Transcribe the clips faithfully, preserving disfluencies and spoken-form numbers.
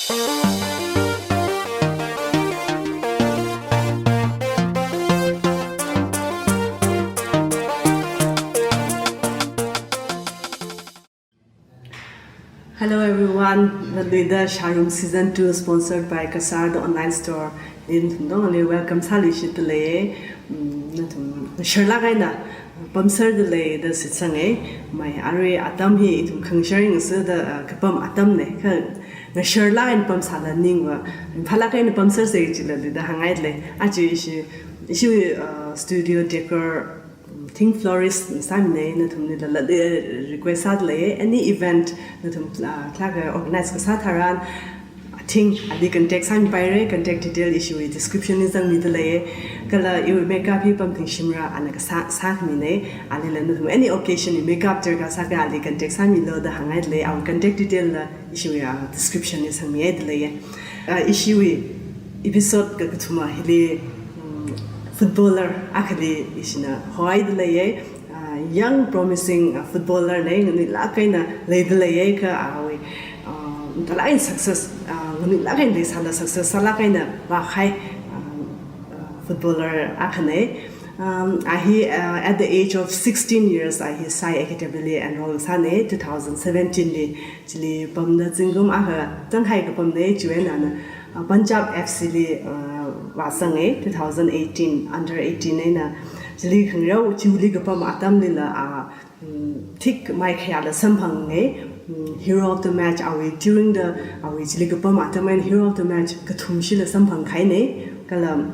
Hello everyone, Latluida Shārum Season two, sponsored by Kasar, the online store. Nathum tongli welcome sāluishitda lei. Mm, nathum ngasharlāk eina pamserda lei da shitsanga. Mai arui atam hi ithum khangasharing sāda, uh, kapam atamna. Kha ngasharlāk eina pamsāla ningva, phālāk eina pamsersa chila da hāngngaida lei. Aja ishi, ishi, uh, studio decor, mm, thing florist sāmina, nathumlila lala, eh, request sāda lei. Any event nathum, uh, khalāka organize kasā tharan, I think ali contact sāmipaira, contact detail ishiwui description li zangmida lei. Kala iwui makeup hi Pamthing Shimrah ana kasā, sākhamina. Alila nathum any occasion wui makeup darkar sākha ali contact sāmilu da hāngngaida lei. Awui contact detail la ishiwui, uh, description li sangmihaida lei. Uh, ishiwui episode kakathuma hili, mm, footballer akhali ishina hohaida lei. Uh, young promising, uh, footballer na, nganuilāk eina leida lei, kha awui, uh, talent success, uh, nganuilāk eina leisāla success sālāk eina vākahai, uh, uh, footballer akhana. Um, a hi, uh, at the age of sixteen years, a hi Sai Academy li enroll sāna, two thousand seventeen li. Chili pamda zingkum akha tanghai kapamna, chiwui eina ana, uh, Punjab F C li, uh, vāzanga, two thousand eighteen, under eighteen eina. Chili khangareo, chili kapam atamlila, uh, mm, thik mai khayāla samphanga, mm, hero of the match awui, during the, awui chili kapam atam eina hero of the match kathum shila samphangkahaina, kala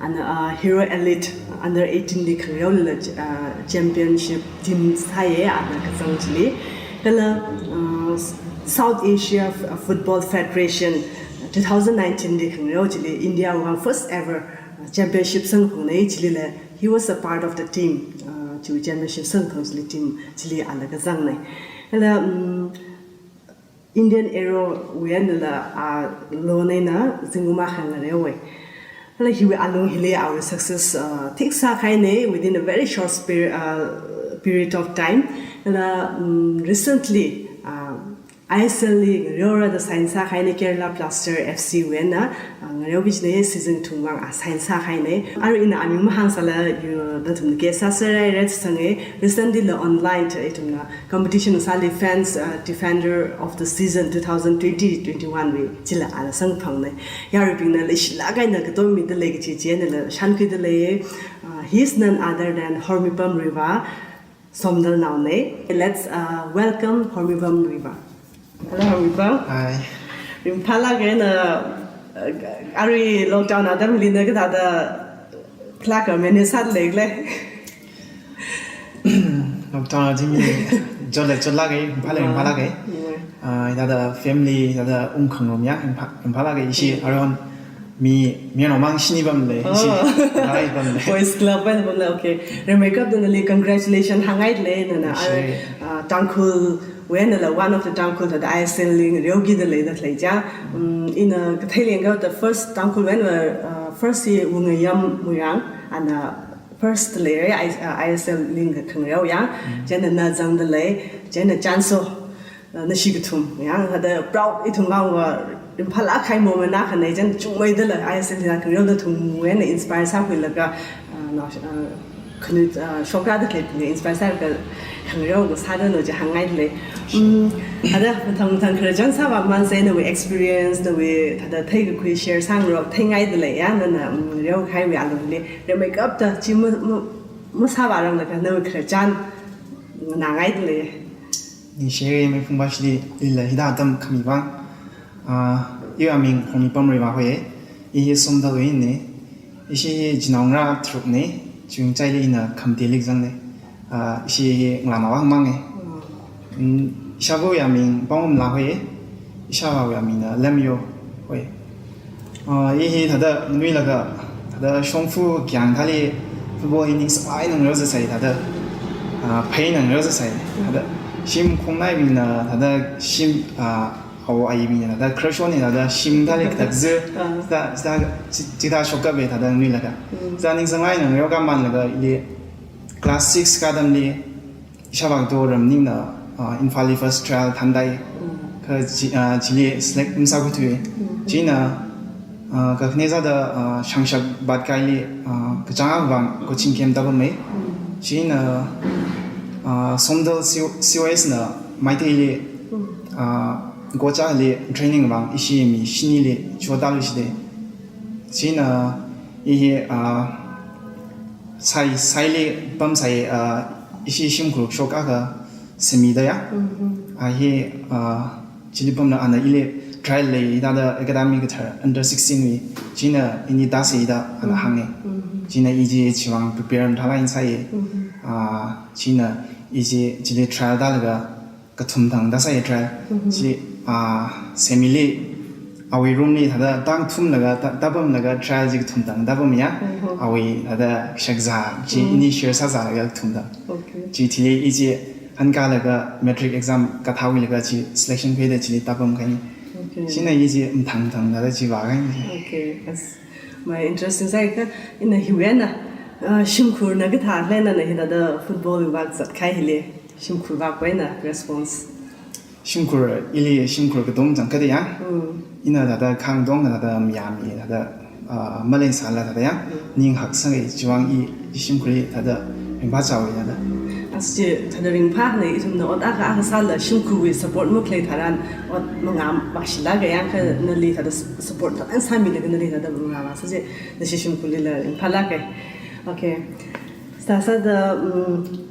ana, uh, Hero Elite under eighteen li khangareolila, uh, championship team sāya, ana kazang chili. Kala, uh, South Asia F-, Football Federation two thousand nineteen li khangareo chili India wui first ever, uh, championship samphangna, chilila he was a part of the team, uh, chi championship samphang chili team chili ala kazangna. Kala, um, Indian Arrow wui einala, ah, loan eina zingkum akha ngareowa. Kala hiwui alung hili awui success, ah, thik sākahaina within a very short spir-, ah, period of time. Kala, mm, recently, ah, I S L li ngareora da sign sākahaina Kerala Blaster F C wui eina. Ah, ngareoki kajina season thumwui vang a sign sākahaina. Arui ina aming mahāngsāla, yu, nathum guess sāserhaira da shitsanga. Recently la online ta ithumna competition sāli fans, uh, defender of the season two thousand twenty twenty-one wui chila ala samphangna. Yaruibingna leishilāk eina katommida lei kaji chi einala shānkhuida lei. Uh, he is none other than Hormipam Ruivah, Somdalnaona. Let's, uh, welcome Hormipam Ruivah. Hello, Hormipam. Hi. Ringphālāk eina, uh, arui lockdown atamli na kathāda khalāka manage sāda leikhala? Lockdown atamli chotla chotlāka, ringphāla ringphālāka. Mm. Ah, hithāda family, hithāda ungkhangarum ya, ringphā, ringphālāka, ishi Mm. aruihon mi, mi no mang shini pamda lei, ishi Oh. rai pamda lei. Boys Club pamda lei, okay. Rimeikapta nali congratulations hāngngaida lei, nana, Ishi. ah, Tangkhul wui einala one of the Tangkhul thāda I S L li ngareokida lei da khalei chi. Mm, ina kathei lengkha the first Tangkhul wui eina, uh, first hi Wungayam Muirang, ana first leira, I-, uh, I S L li khangareo ya. Mm. Chieina na zangda lei, chieina Chanso, uh, nashi kathum ya, thāda proud ithum vangva ringphālāk kahai moment akhana, chieina chungmeida la I S L li khangareoda thumwui eina inspire sākhuilaga, uh, na, uh, khanui, ah, shokra da khalei inspire sālaga khangareo kasāda no chi hāngngaida lei. Mm, thāda mathang mathang khararchan sāvāmansa, nawui experience, nawui thāda theikakhui share sāngarok theingaida lei ya, nana, mm, ngareokahaiwui alungli. Rimeikapta chi ma, ma, masāvāranglaga nawui khararchan nganāngaida lei. Ningshi, Meiphung Bashli lila hithāda atam khami vang. Ah, iwui aming Hormipam Ruivah hoi. I hi Somdalwui eina. Ishi hi chinaongarā tharukna, chungchaili ina Khamtili kazangna. Ah, ishi hi ngalānao akhamangna. Mm, ishāvawui aming Pangumla hoi, ishāvāwui amingna Lemyo hoi. Ah, i hi thāda nganuilakha, thāda shongfa kayāng thāli football hi ningsāvai eina ngareozāsai thāda, ah, phei eina ngareozāsai thāda. Shim khongnaibingna thāda shim, ah, Awo ayibingna thāda crush on thāda shim thāli katak zi, Ah. thāda, thāda, chi, chithā shokkapva thāda nganuilakha. Mm. Thāda ningsāngai eina ngareokāmanlaga ili class six kā atamli ishāvā kato ram maningla, ah, Imphalli first trial thāndai. Mm. Kha chi, ah, chili select masākhuithuwa. Chieina, ah, kakhane sāda, ah, Shangshak Bhat Kaili, ah, kachāng vang coaching camp tāpamma. Chieina, ah, Somdal C-, C O S na Meiteili, ah, coach akhali training vang ishi mi shinili chotā luishida. Chieina i hi, ah, sai, saili pamsai, ah, ishi shimkhur shok akha semida ya. Ah, hi, ah, chili pamda ana ili trial lei da da academy kathar under sixteen wui. Chieina ini tāsei da ana hānga. Chieina i chi chivang prepare mathālāk eina sāya. Ah, chieina i chi chili trial tālaga kathum thang tāsai trial. Chi, ah, semili awui room li thāda tang thumlaga, tā, tāpamlaga trial chi kathum thang tāpamya. Awui thāda shakzā chi ini share sāzālaga kathum thang. Okay. Chi thili i chi hankālaga matric exam kathāwuilaga chi selection khuida chili tāpamkahaina. Okay. Chieina i chi mathang thang thāda chi vākahaina. Okay. As my interesting sāi kha ina hiwui eina, ah, shimkhurna kathā lei nana hi thāda football vak zatkahai hili. Shimkhur vak eina response. Shimkhur, ili shimkhur katom chang kade ya. Ina thāda khangdong thāda miyami thāda, ah, maleisāla thāda ya. Ning haksangai chivang i, i shimkhurli thāda ringphāchāwui thāda. As chi thāda ringphāna ithumna ot akha akha sāla shimkhurwui support makhalei tharan ot mangā vāshilāka ya kha nali thāda support thāda sāmilaga nali thāda mangā vāsā chi nashi shimkhurlila ringphālāka. Okay. Sāsāda, um,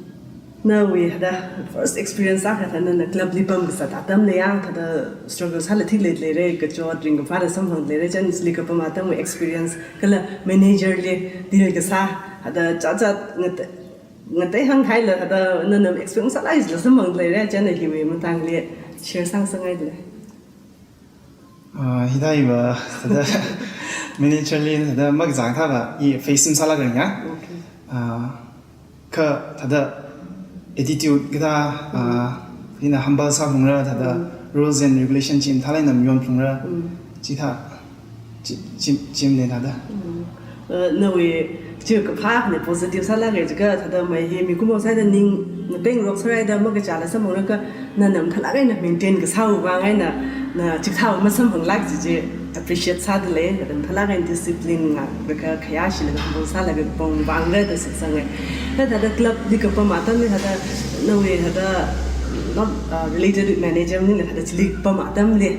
nawui thāda first experience akha thāda nana club li pam kasā atamli ya thāda struggle sāla thik leilei, kachot ringkaphāla samphang leilei, chieina chili kapam atamwui experience kala manager li deal kasā thāda chāchā ngatei, ngatei hānghaila thāda nana experience sāla ila samphang leilei, chieina hiwui matangli share sāngasakngailei. Ah, hithāva, thāda manager li thāda makazang thāva, i face masālākra ya. Okay. Ah, kha thāda attitude kathā, ah, ina humble sāphalungra, thāda rules and regulation chi mathālāk eina mayonphalungra, chithā, chi, chi, chi maningla thāda. Uh, nawui chi kaphā ne positive sālāka jiakha thāda mai hi mikumo sāda ning ngatengrok sāraida makachāla samphanglaga nana mathālāk eina maintain kasāwui vang eina na chikathā masāphangla kaji chi appreciate sādalei, thāda mathālāk eina discipline ngalaga khayāshilaga pong sālaga pong vangla da shitsanga. Thāda thāda club li kapam atamli thāda nawui thāda not, uh, related with manager maningla thāda chili pam atamli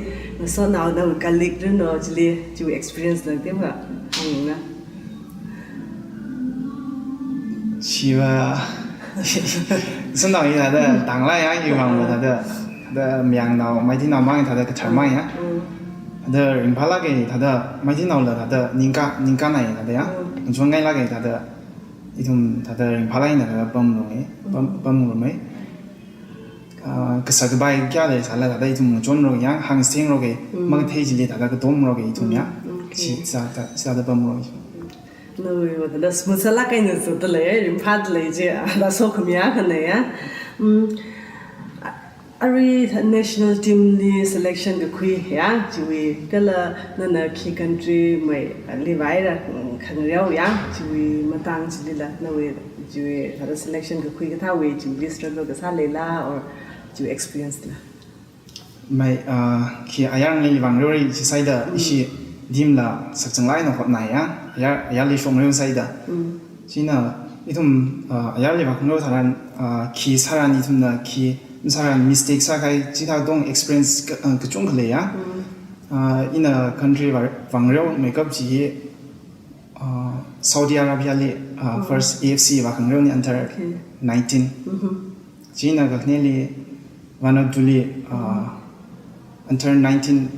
ngasotnao nawui colleague rino chili chiwui experience la thāda hāngna. Chiva, sānao i thāda, tangla ya, i vang thāda, thāda mayangnao, maithinao mang thāda, kathar mang ya. Thāda ringphālāka thāda, maithinaola thāda, ningkā, ningkānai thāda ya. Ngachonngailāka thāda, ithum thāda ringphālāk eina thāda pamrumai, pam, pamrumai. Ah, kasā kapai kayākha leisāla thāda ithum ngachonrok ya, hāngstengrok e, makathei chili thāda katomrok e ithum ya. Okay. Chi sāda, sāda pamrok e. Nawui va thāda smooth sālāk eina zatdalei, ringphādalei chi, thāda sokhami akhana ya. Mm, a-, arui national team li selection kakhui ya, chiwui kala nana khi country maili vāra, mm, khangareo ya, chiwui matang chilila, nawui chiwui thāda selection kakhui kathāwui, chiwui struggle kasā leila, or chiwui experience la. Mai, ah, khi ayar ngalili vāngareo rai chi sāda ishi team la sakchanglāk eina hotnai ya, ayar, ayarli shokngareo sāda. Chieina ithum, ah, ayarli vāngareo tharan, ah, khi sāran ithumna khi masāran mistake sākahai chithā tong experience ka, ah, kachungkha lei ya. Ah, ina country vā, vāngareomeikap chi hi, ah, Saudi Arabia li, ah, first A F C vākhangareona under nineteen. Chieina kakhaneli Vanuatu li, ah, under nineteen,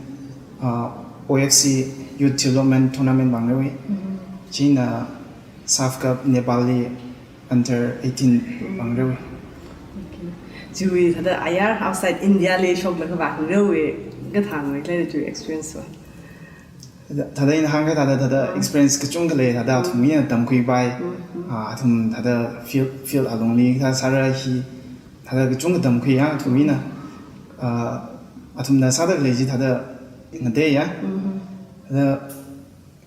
ah, O F C Youth Development Tournament vāngareowa. Chieina SAFF Cup Nepal li under eighteen vāngareowa. Okay. Chiwui thāda ayar outside India li shoklaga vāngareowa kathāngwui lei chiwui experience va. Thāda, thāda ina hāngkahai thāda, thāda experience kachungkha lei, thāda athum ina tamkhuipai, ah, athum thāda field, field alungli, thāda sāra hi, thāda kachungkha tamkhui ya, athum ina, ah, athumna sāda khalei chi thāda ngateiya. Thāda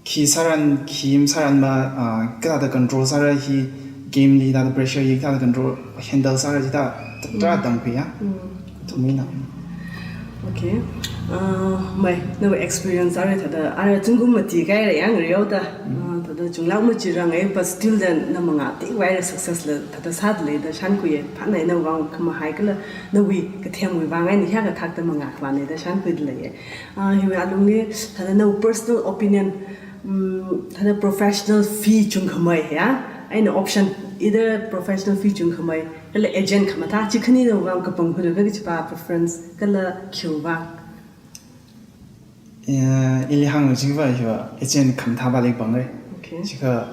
khi sāran, khi masāran ma, ah, kathāda control sāra hi, game li thāda pressure hi, kathāda control handle sāra chithā, thāda tamkhuiya. Athum ina. Okay. Uh, mai, nawui experience arui thāda, arui zingkum mati kahaira yang riu da. Uh, thāda chunglāk machirangai, but still then na mangā teovaira success la thāda sāda leida shānkhuiya. Phānai nawui vang khamahai kala nawui kathemwui vang eina hiyākha thakta mangā khavāna da shānkhuida leiya. Uh, hiwui alungli thāda nawui personal opinion, um, thāda professional fee chungkhamei ya. Eina option either professional fee chungkhamei kala agent khamathā, chi khani nawui vang kapangkhui khala kachi pa preference kala khiwui vang? Eh, ili hānglu jiva hiva agent khamathā pali pangra. Okay. Chikha,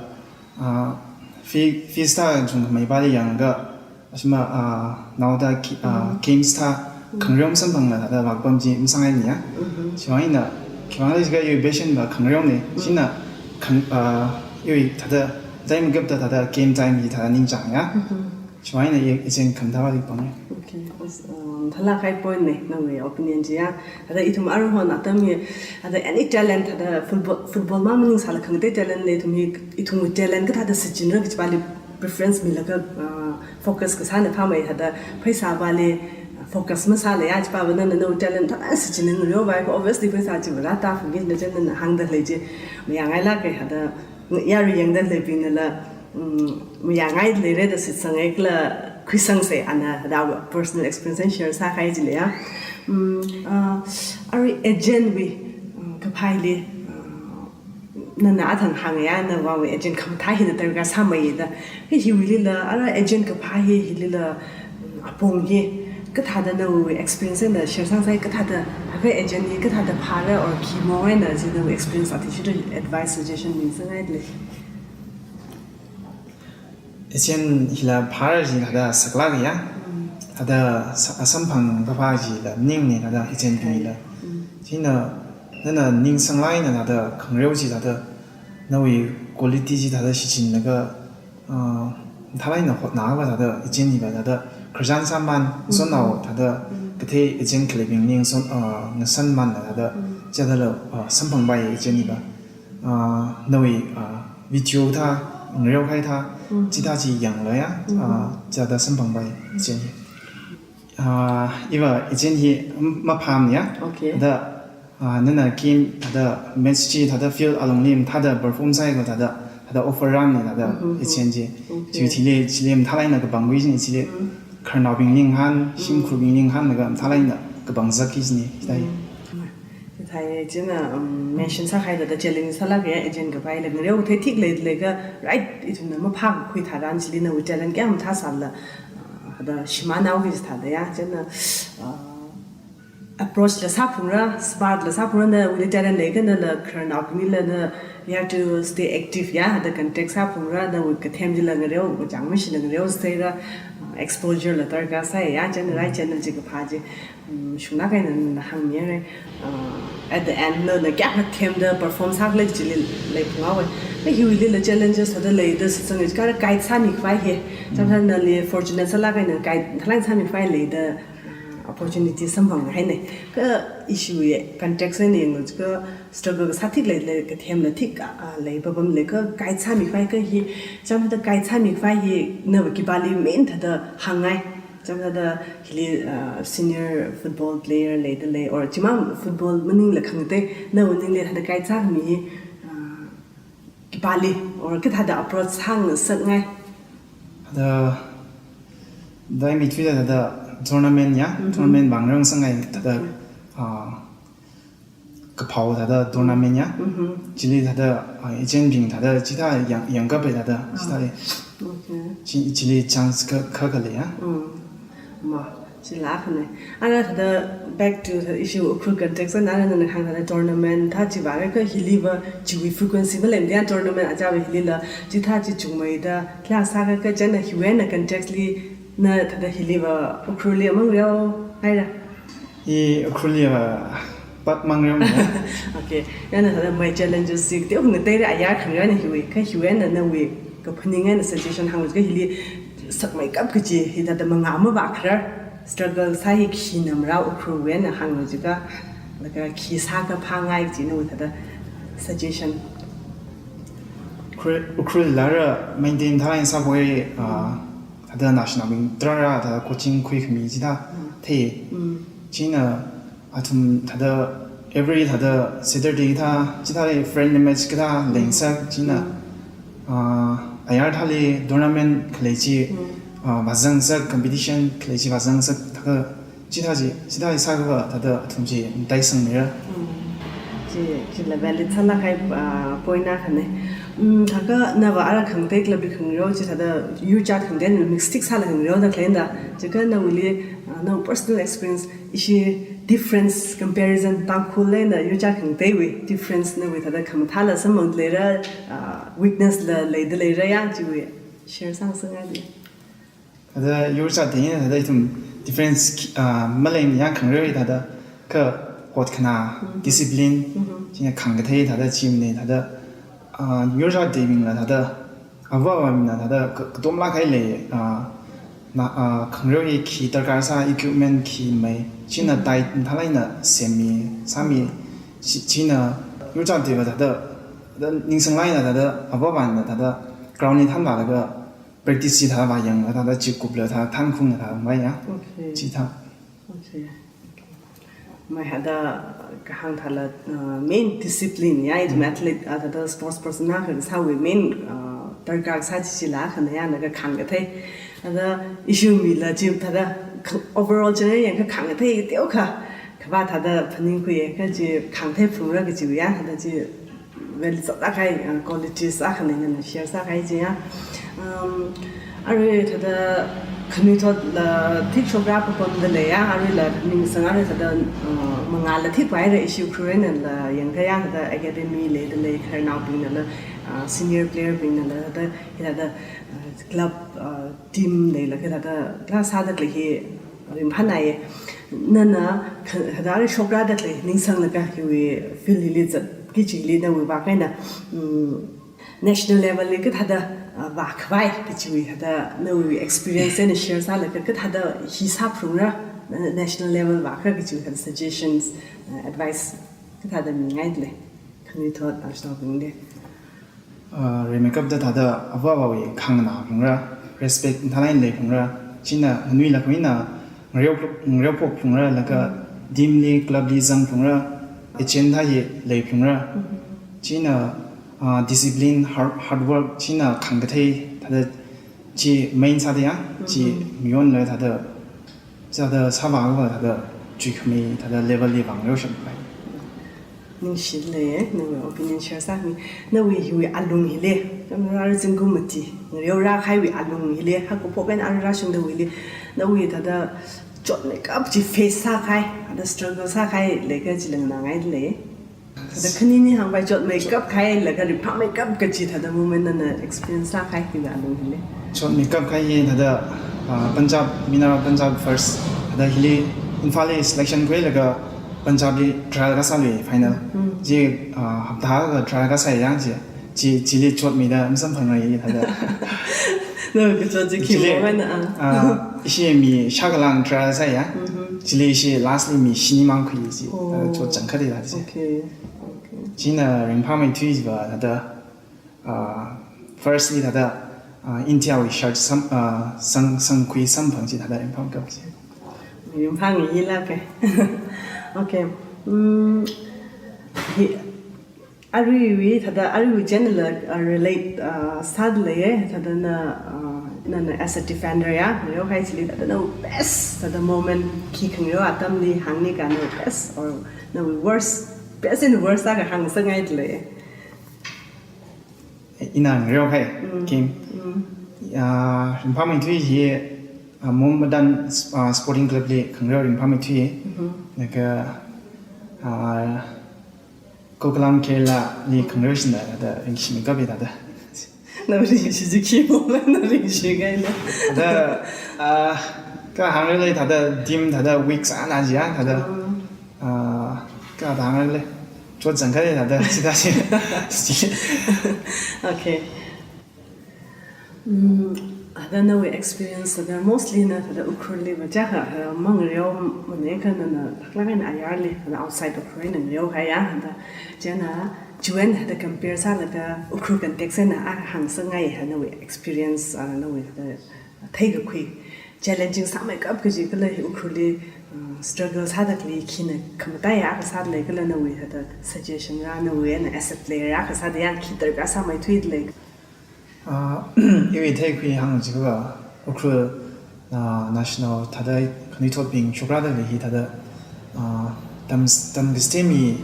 ah, fee, fees thā chungkhamei pali yangakha, ashima, ah, naoda ki-, ah, games thā khangareo samphangla thāda vākapam chi masāngai niya. Chiwui vang eina, khiwui vang khala jiakha iwui passion va khangareona. China khang-, ah, iwui thāda time gap da thāda game time hi thāda ningchāngya. Chiwui vang eina i, agent khamathā pali pangra. Okay, as, um, thalā high point na, nawui opinion chiya. Thāda ithum aruihon atam hi, thāda any talent, thāda football, football mang maningsāla khangatei talent lei, ithum hi, ithumwui talent kathāda shichinra kachi pali preference milaga, uh, focus kasāna phāmei, thāda pheisā pali focus masāla ya, chi pa va nana nawui talent thāda shichinna ngareo vai, obviously pheisā chi va rātā phungki na china hāngda lei chi. Mayāngailāka thāda, yarui yangda leibingnala, um, mayāngai leira da shitsangai kala khuisangsa, ana thāda personal experience share sākahai chili ya. Um, uh, arui agent wui, um, kaphāli, uh, nana athang hāngya, nawui vang agent khamathā hina darkar sāmei da. Hi hiwuilila, arui agent kaphā hi, hilila, um, apong hi kathāda nawui experience eina share sāngasai, kathāda, arui agent hi kathāda phāra or khi mong eina chi nawui experience athishurda advice suggestion misangai lei. Agent hila phāra chi thāda saklākya. Thāda sa-, samphang kaphā chila ningna thāda agent bingla. China, nana ningsanglāk eina thāda khangareo chi thāda nawui quality chi thāda shichinlaga, ah, mathālāk eina hotnāva thāda agent hiva thāda khararchan sāman, sonnao thāda kathei agent khaleibing ningson, ah, ngasanmanla thāda, chithāla, ah, samphangpai agent hiva. Ah, nawui, ah, video thā, ngareo kahai thā, chithā chi yanglu ya, ah, chithāda samphangpai agent hi. Ah, iva agent hi m-, maphāmana ya. Okay. Thāda, ah, nana game thāda match chi thāda field alungli mathāda perform sāhaiakha thāda, thāda offer rāmana thāda agent chi. Okay. Chi chili, chili mathālāk eina kapangkhui china chili khararnaobing ninghan, shimkhurbing ninghanlaga mathālāk eina kapangzakki china, chithāi. Chithāi china, um, mention sākahai thāda challenge sālāka ya, agent kaphaila ngareo thei thik lei, leiakha, right, ithumna maphākakhui tharan chili nawui talent kayākha mathāsālala, uh, thāda shimānhaoki kaji thāda ya, china, uh, approach la sāphungra, smart la sāphungra, nawuili talent leiakha nala khararnaobinglila na, you have to stay active ya, thāda contact sāphungra, nawui kathem chila ngareo, kachang mashila ngareo sāra, uh, exposure la darkar sāya, china right channel chi kaphā chi. Mm, shunglāk eina nana hāngmihaira. Uh, at the end, na, na kayākha themda perform sākhala chili leiphunghaowa. Kha hiwuilila challenges thāda leida shitsanga, kha guide sāmikhavai hi. Chāmthā nali fortunate sālāk eina guide mathālāk eina sāmikhavai leida, uh, opportunity samphanghaina. Kha issue hi context eina yanglu jiakha struggle kasā thik lei, lei kathemla thik, uh, lei papam lei kha guide sāmikhavai kha hi. Chāmthāda guide sāmikhavai hi nawui khipāli main thāda hāngngai. Chāmthāda hili, uh, senior football player leida lei, or chimang football maningla khangatei, nawui ningli thāda guide sākhami, uh, khipāli, or kathāda approach sāngasakngai. Thāda, dai mi tui thāda tournament ya, tournament vang rong sangai thāda, uh, kaphao thāda tournament ya. Chili thāda, ah, agent bing thāda chithā yang, yangkapai thāda, chithā. Okay. Chi, chili chance kha, kha, khalei ya. Mm. Ma, chila khane. Ara thāda back to the issue Ukhrul context, ana, ana, ana hāng thāda tournament thā chiva kha hiliva chiwui frequency maleimada tournament achāva hilila chithā chi chungmeida, kala sākha kha china hiwui eina context li na thāda hiliva Ukhrulli mang reo haira. I Ukhrulli va pat mang rem ya. Okay. Yana thāda mai challenges si, te ung te ra ya khang yana hiwui. Kha hiwui na nawui kaphaning eina suggestion hānglu kha hili sakmeikap kaji, hi thāda mangā mavākharar. Struggle sā hi khi namra Ukhrulwui eina hānglu jiakha. Laga khi sākha phāngai kaji nawui thāda suggestion. Ukhrul, Ukhrulli la ra maintain tharan sāpoi, ah, thāda national bing tarāra thāda coaching khuikhami chithā thei. China, Athum thāda every thāda Saturday kathā, chithāli friendly match kathā leingasak, china, ah, ayar thāli tournament khalei chi, ah, vāzangasak, competition khalei chi vāzangasak, thākha chithā chi, chithāli sākha thāda athum chi mataisangmira. Chi, chila valid sālāk kahai, ah, point akhana. Mm, thākha nava ara khangatei club li khangareo, chi thāda yurchāt khangatei mix tik sāla khangareo da khalei da. Chikha nawuili, ah, nawui personal experience, ishi difference, comparison, Tangkhul eina yurchāt khangateiwui difference nawui thāda khamathāla samphang leira, ah, weakness la leida leira ya, chiwui share sāngasakngai. Thāda yurchātbingna thāda ithum difference khi-, ah, maleimana ya khangareo thāda kha hotkhana, discipline, china khangathei thāda chi maningmana thāda, ah, yurchātbingla thāda, ava avābingna thāda ka-, katomlāk kahai lei, ah, na, ah, khangareo hi khi darkar sā, equipment khi mei, china diet mathālāk eina semmi, sāmi, chi-, china yurchātbingva thāda, thāda ningsanglāk eina thāda, ava avāna thāda ground li thanvālaga practice chi thāda vāyanglaga thāda chi kupla thāda thankhunglaga thāda mei ya. Okay. Chithā. Okay. Okay. Mai thāda kahāng thāla, uh, main discipline ya, ithum athlete, uh, thāda sports person na kasāwui main, uh, darkar kasā chi chila akhana ya, laga khangathei. Thāda ishi mila chi thāda kha-, overall general yangkha khangathei teokha, khavā thāda phaningkhui ya, kha chi khangathei phungra kajiwui ya, thāda chi valid sālāk kahai, uh, qualities akhana nana share sākahai chi ya. Um, arui thāda khanuithotla thik shokra papamda lei ya, aruila ningsang arui thāda, uh, mangāla thik vāhaira ishi Ukhrul einala yangkha ya, thāda academy leida lei, khararnaobingnala, uh, senior player bingnala, thāda, thāda, uh, club, uh, team leila kha thāda, thāda sāda khalei hi ringphānāya. Nana kha-, thāda arui shokrada khalei ningsanglaga hiwui field hili zatki chili nawui vākhaina, mm, national level li kathāda, ah, vākhavai kachiwui thāda nawui experience eina share sālaga kathāda hi sāphungra, na-, national level vākha kachiwui thāda suggestions, ah, advice kathāda mingaida lei. Khanuithot, ashtaobingli. Ah, rimeikapta thāda ava avāwui khanganā phungra, respect mathālāk eina leiphungra, china nganuilakha eina ngareo, ngareophok phungra, laga team li, club li zangphungra, agenda hi leiphungra. China, ah, discipline, hard, hard work, china khangathei, thāda chi main sāda ya, chi mayonla thāda, thāda sāvākha thāda chuikhami, thāda level li vāngareo shappai. Ningshilei, nawui opinion share sāmi. Nawui hiwui alung hili, kamra zingkum mati, ngareo rākahaiwui alung hili, haokaphok eina ara rāshungdawuili, nawui thāda chotmeikap chi face sākahai, thāda struggle sākahai, leikha chila nganāngaida lei. Thāda khanini hāngpai chotmeikap kahai, laga ringphāmeikap kachi thāda moment nana experience sākahai hiwui alung hili. Chotmeikap kahai hi thāda, ah, Punjab, Minerva Punjab first, thāda hili Imphal li selection khuilaga Punjab li trial kasāli final. Chi, ah, hapta akha trial kasā ya chi. Chi, chili chotmeida masamphangrai thāda. No, kachot chi chili, khi mo na, ah. Ah, ishi mi shākha lāng trial sāya. Chili ishi last li mi shini mang khui chi. Oh. Thāda chotchangkhat da chi. Okay. Okay. China ringphāmeithui chiva thāda, ah, firstly thāda, ah, India wui shirt sam, ah, sang, sangkhui samphang chi thāda ringphāmeikap chi. Ringphāngai hila ke. Okay. Mm, hi, aruiwui thāda, aruiwui channel la, uh, relate, uh, sāda leiya, thāda na, uh, nana as a defender ya, ngareokahai chili thāda nawui best, thāda moment khi khangareo atamli hāngni ka nawui best or nawui worst, best and worst akha hāngsāngaida lei. Ina ngareokahai game. Ah, ringphāmeithui hi, ah, Mohammedan, ah, Sporting Club li khangareo ringphāmeithui. Laga, ah, Gokulam Kerala li khangareo shina thāda ringshimi kapi thāda. Na ringshi chi khi mo, na ringshi kaina. Thāda, ah, kahāng lei thāda team thāda weak sāna jiya thāda. Ah, kahāng lei. Chotchangkhat thāda, chithā chi. Okay. Mm, thāda nawui experience thāda mostly na thāda Ukhrulli vāchākha, thāda mangareomana kha nana laklak eina ayarli, thāda outside Ukhrul eina ngareokahai ya, thāda china, chiwui eina thāda compare sālaga Ukhrul context eina akha hāngsāngai ha nawui experience, ah, nawui thāda theikakhui challenging sāmeikap kaji kala hi Ukhrulli Struggle sāda khalei khina khamataiya kasā lei kala nawui hada suggestion ra nawui eina as a player ya kasā da yang khi darkar sāmeithui lei. Ah, iwui theikhui hāng chiakha Ukhrul, ah, national thāda khanuithotbing shokrāda khalei hi thāda, ah, tam, tamkachithei mi,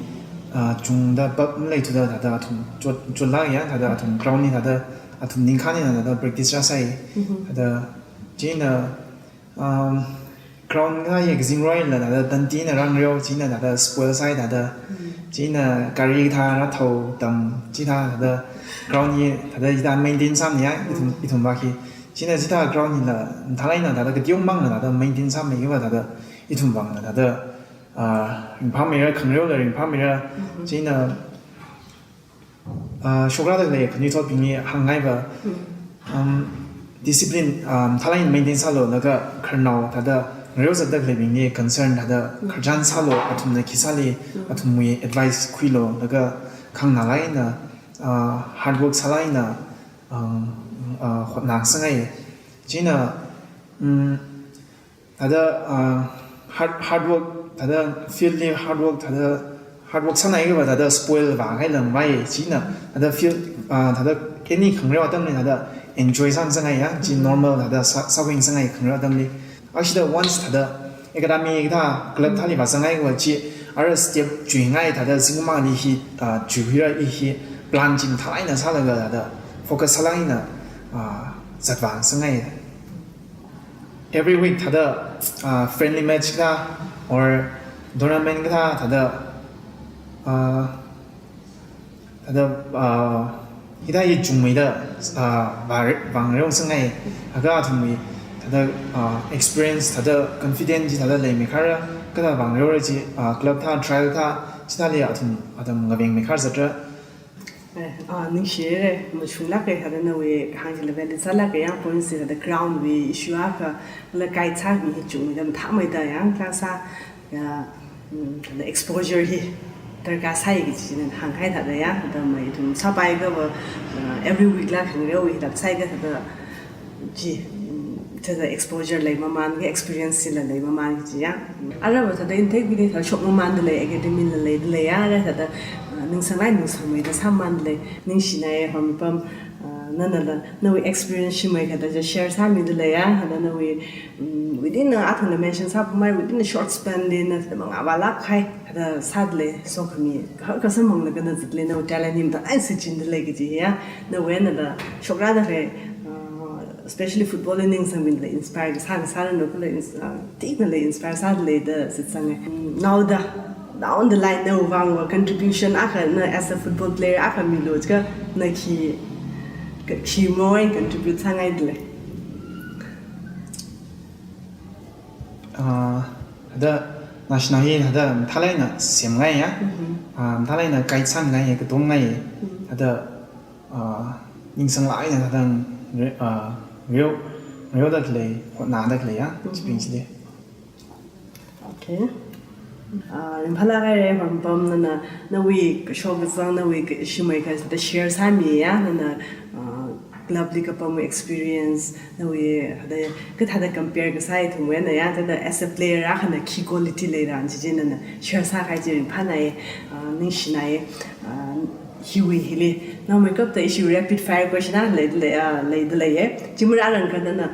ah, chungda pap maleithuda thāda athum chot, chotlāk ya thāda athum ground li thāda athum ningkhān eina thāda practice rāsai. Thāda chieina, um, ground ngayek zingruila thāda tandi eina rāngareo, chieina thāda spoil sāi thāda. Chieina gari thā rāthao tam, chithā thāda ground hi thāda hithā maintain sāmana ya, ithum, ithum vāki. Chieina chithā ground hila, mathālāk eina thāda kateomangla thāda maintain sāmeiva thāda, ithum vangla thāda, ah, ringphāmeira, khangareola ringphāmeira, chieina, ah, shokrāda khalei khanuithotbingli hāngngaiva, um, discipline, um, mathālāk eina maintain sālu, laga khararnao thāda ngareo zatda khaleibingli concern thāda khararchan sālu, athumna khi sāli, athumwui advice khuilu, laga khanganālāk eina, ah, hard work sālāk eina, um, ah, hotnāsangai. Chieina, um, thāda, ah, hard, hard work, thāda field li hard work, thāda hard work sānai kava thāda spoil vāngai lamvai, chieina thāda field, ah, thāda any khangareo atamli thāda enjoy sāngasakngai ya, chi normal thāda sā, sākhuingasakngai khangareo atamli. Actually, once thāda academy kathā club thāli vāzangngai kava chi, ara step chuingai thāda zingmangli hi, ah, chuihuira i hi plan chi mathālāk eina sālaga thāda focus sālāk eina, ah, zatvāngasakngai. Every week thāda, ah, friendly match kathā or tournament kathā thāda, ah, thāda, ah, hithā hi chungmeida, ah, vā, vāngareongasakngai, laga athumwui thāda, ah, experience thāda confidence chi thāda leimeikhara, kathā vāngareora chi, ah, club thā, trial thā, chithāli athum, athum ngavengmeikhara zatra. Eh, ah, ningshire, mashunglāke, hada nawui kahāng chila valid sālāke, yang points chi hada ground wui issue akha, la guide sāmi hi chungmeida mathāmeida yang class a, ya, mm, hada exposure hi darkar sāi kaji china hāngkahai thāda ya, hada mai ithum sāpai kava, ah, every week la khangareowui hada sāi kathāda, chi, mm, thāda exposure leimamān, experience chila leimamān kaji ya. Arava thāda intake bili thāda shokmamānda lei, academy la leida lei ya, ara thāda, ah, ningsanglāk ningsangmeida sāmamānda lei, ningshinai Hormipam, ah, nanala, nawui experience shimei kathāda share sāmida lei ya, hada nawui, mm, within a, athumna mention sāpamai, within a short span li na thāda mangā vālāk kahai, thāda sāda lei, sokhami, kahar kasamphanglaga na zatda lei, nawui talent hi mathālāk eina shichinda lei kaji ya, nawui einala, shokrāda khalei, ah, especially football li ningsangmida lei, inspire kasā kasā na kula ins-, ah, tikna lei, inspire sāda lei da shitsanga. Mm, naoda, down the line nawui vangva contribution akha na as a football player akha milu jiakha na khi, khi more contribute sāngaida lei. Ah, hada national hi hada mathālāk eina semngai ya. Ah, mathālāk eina guide sāngai ya, katongngai. Hada, ah, ningsanglāk eina hada re-, ah, reo, reoda khalei, hotnāda khalei ya, chibing chili. Okay. Ah, ringphālāk haira Hormipam nana, nawui kashok kazang, nawui ka-, shimei kathāda share sāmi ya, nana, ah, club li kapam experience, nawui hada kathāda compare kasā ithumwui eina ya, thāda as a player akhana khi quality leira chi chi nana share sākahai chi ringphānai, ah, ningshinai, ah, hiwui hili. Naomeikapta ishi rapid fire question akha leida lei, ah, leida leiye. Chi marāranglakha nana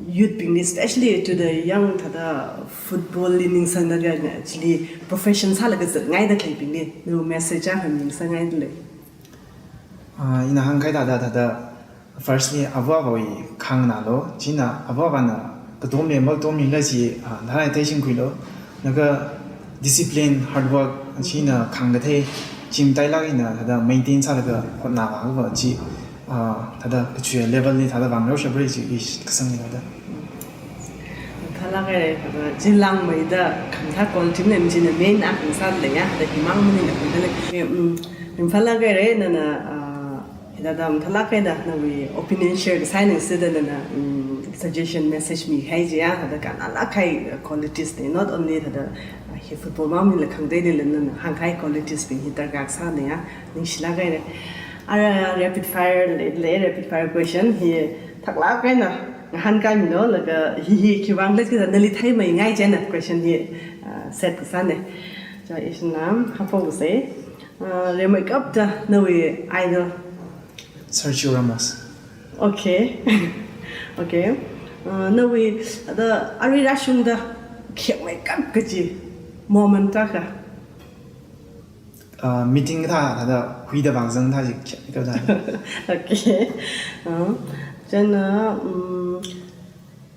youth bingli, especially to the young thāda football li ningsanglaga chili profession sālaga zatngaida khaleibingli, nawui message akha ningsangngaida lei. Ah, ina hāngkahai thāda, thāda, firstly, ava avāwui khanganālu, chieina ava avāna katomli, makatomlila chi, ah, thālai theishingkhuilu, laga discipline, hard work, chieina khangkathei, chi matailāk eina thāda maintain sālaga hotnā vākava chi, ah, thāda kachuiya level li thāda vāngareo shapra chi ishi kasangli thāda. Mathālāk haira, thāda chilāngmeida khamathā quality maningmana china main akha sāda lei ya, thāda himang maningla khamda lei. Eh, mm, ringphālāk haira, nana, ah, hithāda mathālāk eina nawui opinion share kasā ningsida nana, mm, suggestion message mikahai chi ya, thāda kannālāk kahai qualities nei, not only thāda, ah, hi football mang maningla khangateilila nana hāngkahai qualities bing hi darkar sāna ya, ningshilāk haira. Ara rapid fire lei, lei rapid fire question hi thaklāk eina Ngahānkaimilo, laga hi hi khiwuivang lei kaji nali theimeingaiya chieina question hi, uh, set kasāna. Chieina ishina haophoksa. Uh, rimeikapta nawui idol. Sergio Ramos. Okay. Okay. Uh, nawui, thāda, arui rāshungda khayākmeikap kaji moment akha. Uh, meeting thā, thāda, huida vāzang thā ji khayākmeikap thā. Okay. Uh, chieina, um,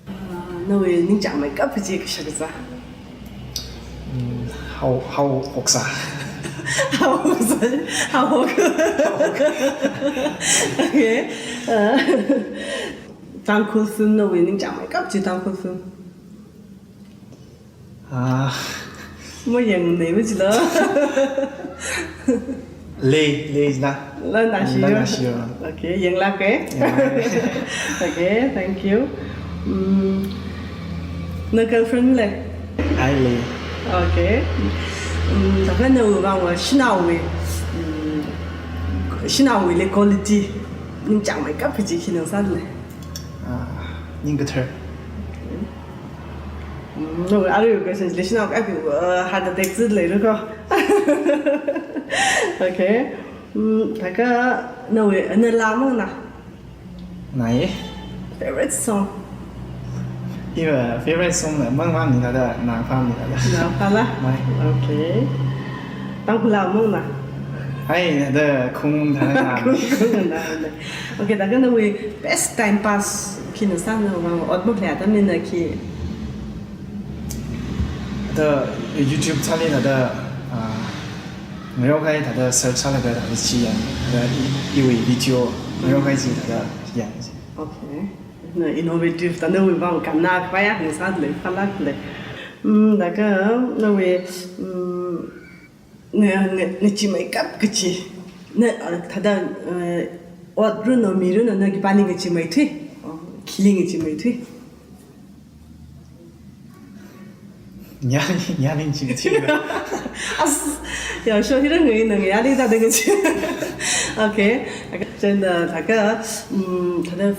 uh, nawui ningchāngmeikap kaji kashak kasā. Mm, hao, hao hoksā. Hao hoksā, hao hok. Okay. Uh, Tangkhul film, nawui ningchāngmeikap kaji Tangkhul film. Ah. Mayangmei machila. Lei, lei la. Lanashio. Lanashio. Okay, yanglāka. Yanglāka. Okay, thank you. Mm, na girlfriend lei? Ai lei. Okay. Mm, thākha nawui vangva shanaowui, mm, shanaowuili quality ningchāngmeikap kaji khina sālei? Ah, ning kathar. Okay. Mm, nawui arui question chili shanao kapi, uh, heart attack zit leira ko. Okay. Mm, thākha nawui, uh, nala mangna? Nai. Favorite song? Iva favorite song na mang mang ni thāda, na pam ni thāda. Na pala? Nai. Okay. Tangkhul la mangna? Ai, thāda khung thāda na. Khung, khung na, na. Okay, thākha nawui best time pass khina sā, nawui vang ot makhalei atamli na khi? Thāda YouTube channel thāda, ah, ngareokahai thāda search sālaga thāda chi yang, thāda i, iwui video ngareokahai chi thāda yang. Okay. Na innovative thāda nawui vang kanna khavai akha sālei, phalāklei. Mm, thākha nawui, mm, nga, nga, ngacheemeikap kaji. Na, uh, thāda, uh, ot runo mi runo na khipāli ngacheemeithui. Oh, khili ngacheemeithui. Nyali, nyali ngacheemeithui. As, ya, sure, hira ngai na nyali thāda ngachi. Okay. Chieina thākha, mm, thāda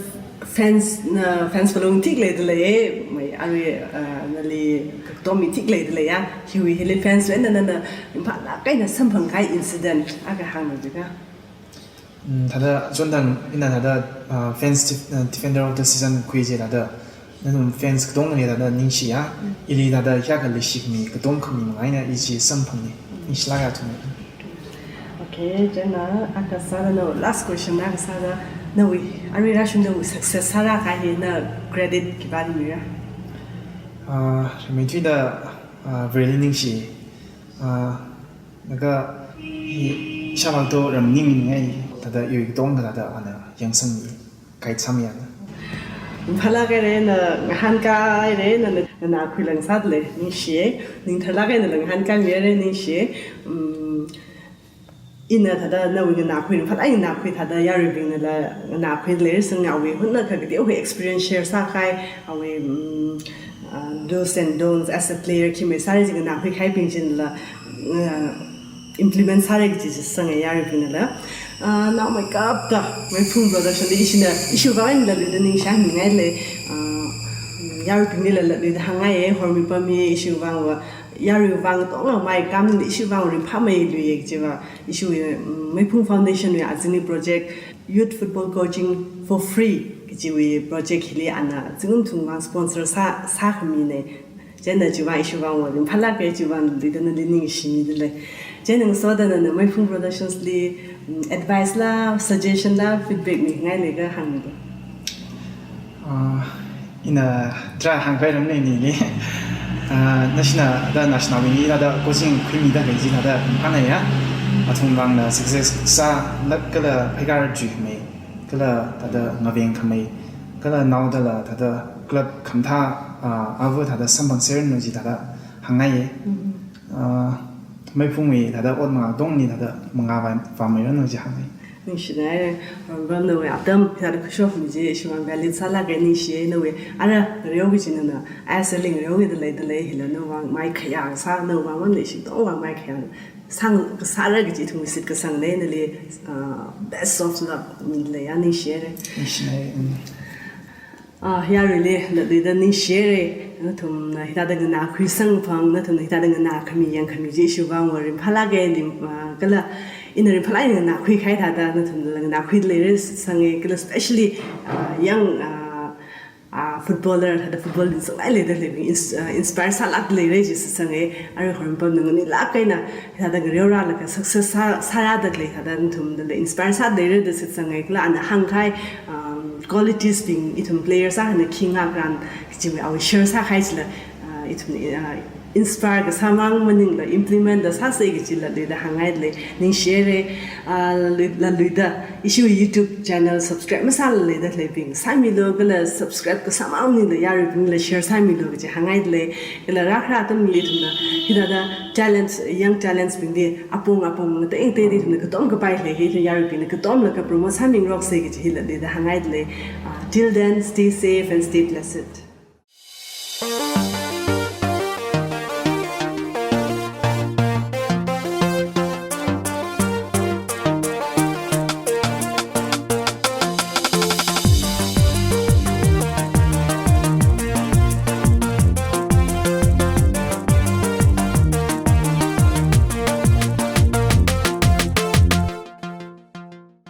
fans, na fans following thik leida lei, mai arui, uh, nali katom mi thik leida leiya. Hiwui hili fans wui eina na, na, ringphālāk eina samphangkahai incident akha hānglu jiakha. Mm, thāda chonthang ina thāda, uh, fans def-, uh, defender of the season khui chi thāda, nathum fans katongali thāda ningshiya, mm, ili thāda hiyākha leishikhami, katomkhami manga eina i chi samphanga, mm, ningshilāka thumna. Okay, chieina akha sāda nawui last question akha sāda, nawui arui rāshungda nawui success sārākahai hi na credit khipāli mira? Ah, rimeithuida, ah, Vareli ningshi. Ah, laga i shāvak to ram ning ning ai, thāda iwui katong thāda ana yangsang mi, guide sāmi ana. Phalāk haira na, ngahānkai haira na, na, na khuilang sāda lei, ningshiya, ningtharlāk eina ngahānkai mi haira, ningshiya. Mm, ina thāda nawui nganākhui, phalāk eina nganākhui thāda yaruibingnala nganākhui leirasang, awui hunna kha kateokha experience share sākahai, awui, mm, uh, do's and don'ts as a player, khi mai sāra chi nganākhuikahaibing chila, uh, implement sāra kaji chi sanga yaruibingnala. Uh, naomeikapta, Meiphung Production li ishina, ishiwui vang eina latluida ningshāmingailei, uh, yaruibingnila latluida hāngngaiya, hormi pami ishiwui vangva, yaruiwui vang katonga mai kam ishiwui vang ringphāmeiluiya kajiva, ishiwui, mm, Meiphung Foundation wui azingli project, Youth Football Coaching for Free kajiwui project hili ana zingkum thumwui vang sponsor sā, sākhamina. Chieina chiwui vang ishiwui vang ringphālāka, chiwui vang latluida nali ningshimida lei. Chieina ngasoda nana Meiphung Productions li, mm, advice la, suggestion la, feedback mingai leiakha hāngmilu. Ah, ina tarākha hāngkhavai ram lei nili. Ah, nashina, thāda nashinaowuili thāda coaching khuimida khalei chi thāda phānāya. Athumwui vangla success sālāk kala pheikar chuikhamei, kala thāda ngavengkhamei, kala naodala thāda club khamathā, ah, ava thāda samphangserranu chi thāda hāngngaiya. Mm. Ah, Meiphungwui thāda ot manga katongli thāda mangā vā, vāmeiranu chi hāngngai. Ningshina, um, nawui atam, thāda khuishokmi chi, ishiwui vang valid sālāka, ningshiya nawui, ara ngareo kaji nana, I S L li ngareokida leida lei, hila nawui vang mai khayā sā, nawui vang mamlei ishi katongwui vang mai khayā sāng, sāra kaji ithum shitkasangna, nali, uh, best of luck mida leiya, ningshiya. Ningshina, mm. Ah, yaruili latluida ningshire, nathumna hithāda nganākhuisangphang, nathumna hithāda nganākhami yangkhami chi ishiwui vang ringphālāke, nim, ah, kala ina ringphālāk eina nganākhuikahai thāda, nathumla nganākhuida leire shitsange, kala especially, ah, young, ah, ah, footballer, thāda football ningsanglāk eina leida khaleibing ins-, ah, inspire sālāk leire chi shitsange, arui Hormimpamna nganuilāk eina, hithāda ngareorālaga success sā, sārāda khalei thāda nathumla inspire sāda leire da shitsange, kala ana hāngkahai, um, qualities bing ithum players akha hina khi ngakran kajiwui awui share sākahai chila, ah, ithum, ah, inspire kasāmang maningla implement da sāsa kaji latluida hāngngaidalei, ningshire, ah, latluida, latluida, ishiwui YouTube channel subscribe masāla leida khaleibing sāmilu, kala subscribe kasāmang maningla yaruibingla share sāmilu kaji hāngngaidalei, kala rākhara atamli ithumna, hithāda talents, young talents bingli, apong apong ngatei ngateili ithumna katom kapai khalei hi, ithum yaruibingna katomlaga promote sāmingarokse kaji hi latluida hāngngaidalei. Ah, till then, stay safe and stay blessed.